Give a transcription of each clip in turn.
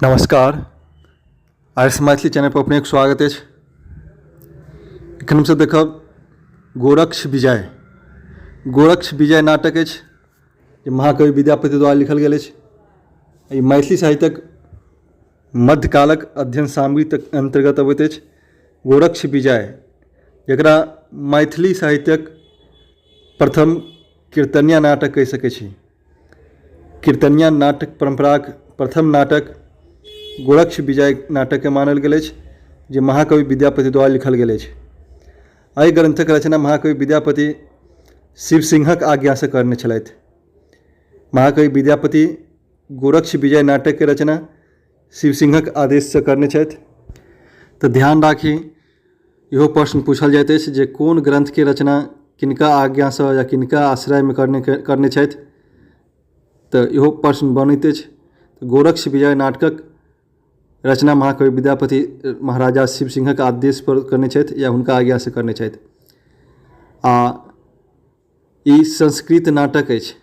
नमस्कार, R S Maithili channel पर अपनेक स्वागत अछि। एखन हमसभ देखब गोरक्ष विजय। गोरक्ष विजय नाटक अछि जे महाकवि विद्यापति द्वारा लिखल गेल अछि। ई मैथिली साहित्यक मध्यकालक अध्ययन सामग्री तक अन्तर्गत अबैत अछि। गोरक्ष विजय जकरा मैथिली साहित्यक प्रथम कीर्तनिया नाटक कहि सकै छी। कीर्तनिया नाटक परम्पराक प्रथम नाटक गोरक्ष विजय नाटकके मानल गेल अछि जे महाकवि विद्यापति द्वारा लिखल गेल अछि। एहि ग्रन्थक रचना महाकवि विद्यापति शिव सिंहक आज्ञासँ करने छलथि। महाकवि विद्यापति गोरक्ष विजय नाटकके रचना शिव सिंहक आदेशसँ करने छथि। तऽ ध्यान राखी, इहो प्रश्न पूछल जाइत अछि जे कोन ग्रन्थके रचना किनका आज्ञासँ या किनका आश्रयमे करने करने छथि, तऽ इहो प्रश्न बनैत अछि। गोरक्ष विजय नाटकक रचना महाकवि विद्यापति महाराजा शिव सिंहक आदेशपर करने छथि या हुनका आज्ञासँ करने छथि। आ ई संस्कृत नाटक अछि।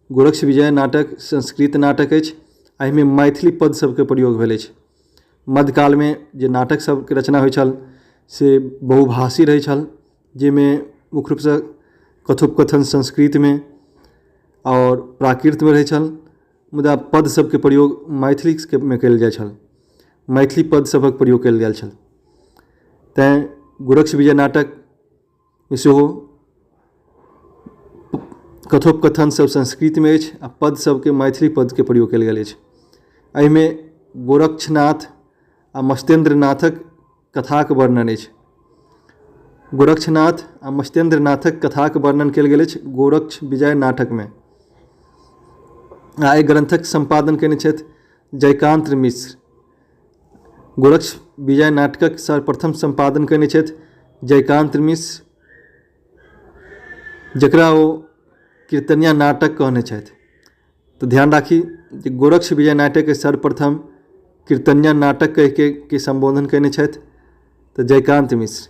गोरक्ष विजय नाटक संस्कृत नाटक अछि। एहिमे मैथिली पद सभके प्रयोग भेल अछि। मध्यकालमे जे नाटक सभके रचना होइ छल से बहुभाषी रहै छल, जाहिमे मुख्य रूपसँ कथोपकथन संस्कृतमे आओर प्राकृतमे रहै छल, मुदा पद सभके प्रयोग मैथिलीमे कयल जाइ छल, मैथिली पद सभक प्रयोग कयल गेल छल। तैँ गोरक्ष विजय नाटक सेहो कथोपकथन सब संस्कृतमे अछि आ पद सबके मैथिली पदके प्रयोग कयल गेल अछि। एहिमे गोरक्षनाथ आ मस्तेन्द्रनाथक कथाक वर्णन अछि। गोरक्षनाथ आ मस्तेन्द्रनाथक कथाक वर्णन कयल गेल अछि गोरक्ष विजय नाटकमे। आ एहि ग्रन्थक सम्पादन कयने छथि जयकान्त मिश्र। गोरक्ष विजय नाटकक सर्वप्रथम सम्पादन कयने छथि जयकान्त मिश्र, जकरा ओ कीर्तनिया नाटक कहने छथि। तऽ ध्यान राखी जे गोरक्ष विजय नाटकके सर्वप्रथम कीर्तनिया नाटक कहिके के सम्बोधन कयने छथि तऽ जयकान्त मिश्र।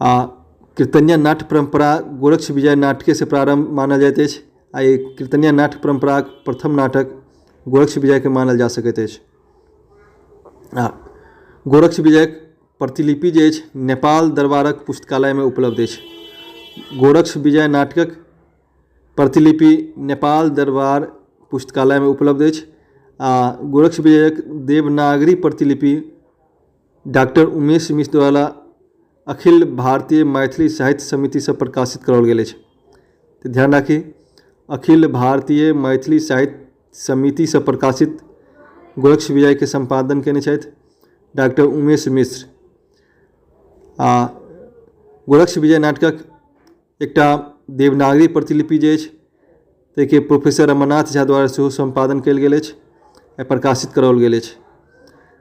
आ कीर्तनिया नाट्य परम्परा गोरक्ष विजय नाटकेसँ प्रारम्भ मानल जाइत अछि। आ ई कीर्तनिया नाट्य परम्पराक प्रथम नाटक गोरक्ष विजयके मानल जा सकैत अछि। आ गोरक्ष विजयक प्रतिलिपि जे अछि नेपाल दरबारक पुस्तकालयमे उपलब्ध अछि। गोरक्ष विजय नाटकक प्रतिलिपि नेपाल दरबार पुस्तकालयमे उपलब्ध अछि। आ गोरक्ष विजयक देवनागरी प्रतिलिपि डॉक्टर उमेश मिश्र द्वारा अखिल भारतीय मैथिली साहित्य समितिसँ प्रकाशित कराओल गेल अछि। तऽ ध्यान राखी, अखिल भारतीय मैथिली साहित्य समितिसँ प्रकाशित गोरक्ष विजयके सम्पादन कयने छथि डॉक्टर उमेश मिश्र। आ गोरक्ष विजय नाटकक एकटा देवनागरी प्रतिलिपि जे अछि ताहिके प्रोफेसर रमानाथ झा द्वारा सेहो सम्पादन कयल गेल अछि आ प्रकाशित कराओल गेल अछि।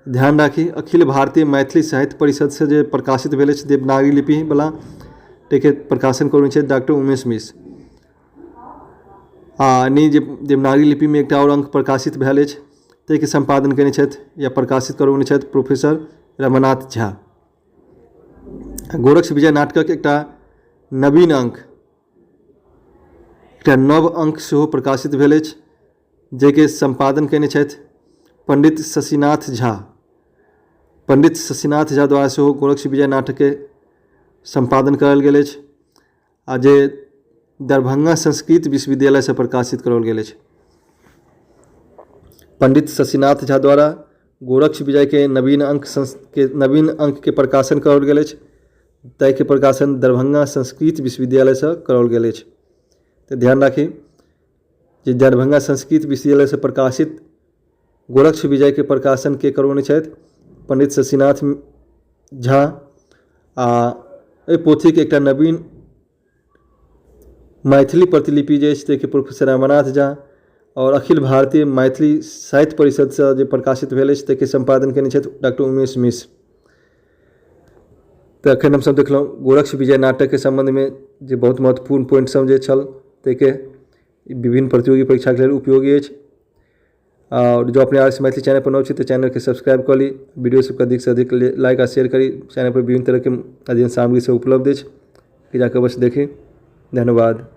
ध्यान राखी, अखिल भारतीय मैथिली साहित्य परिषदसँ जे प्रकाशित भेल अछि देवनागरी लिपिवला ताहिके प्रकाशन करौने छथि डॉक्टर उमेश मिश्र। आ नहि जे देवनागरी लिपिमे एकटा आओर अङ्क प्रकाशित भेल अछि ताहिके सम्पादन कयने छथि या प्रकाशित करौने छथि प्रोफेसर रमानाथ झा। गोरक्ष विजय नाटकक एकटा नवीन अङ्क, एकटा नव अङ्क सेहो प्रकाशित भेल अछि जाहिके सम्पादन कयने छथि पण्डित शशिनाथ झा। पण्डित शशिनाथ झा द्वारा सेहो गोरक्ष विजय नाटकके सम्पादन करल गेल अछि आ जे दरभङ्गा संस्कृत विश्वविद्यालयसँ प्रकाशित कराओल गेल अछि। पण्डित शशिनाथ झा द्वारा गोरक्ष विजयके नवीन अङ्क के नवीन अङ्कके प्रकाशन कराओल गेल अछि, ताहिके प्रकाशन दरभङ्गा संस्कृत विश्वविद्यालयसँ कराओल गेल अछि। तऽ ध्यान राखी जे दरभङ्गा संस्कृत विश्वविद्यालयसँ प्रकाशित गोरक्ष विजयके प्रकाशन के करौने छथि पण्डित शशिनाथ झा। आ एहि पोथीके एकटा नवीन मैथिली प्रतिलिपि जे अछि ताहिके प्रोफेसर रमानाथ झा आओर अखिल भारतीय मैथिली साहित्य परिषदसँ जे प्रकाशित भेल अछि ताहिके सम्पादन कयने छथि डॉक्टर उमेश मिश्र। तऽ एखन हमसभ देखलहुँ गोरक्ष विजय नाटकके सम्बन्धमे जे बहुत महत्वपूर्ण पॉइंट सब जे छल ताहिके विभिन्न प्रतियोगी परीक्षाके लेल उपयोगी अछि। आओर जँ अपने आर एस मैथिली चैनलपर नव छी तऽ चैनलके सब्सक्राइब कऽ ली, वीडियो सबके अधिकसँ अधिक लाइक आ शेयर करी। चैनलपर विभिन्न तरहके अध्ययन सामग्री सब उपलब्ध अछि, जाकऽ अवश्य देखी। धन्यवाद।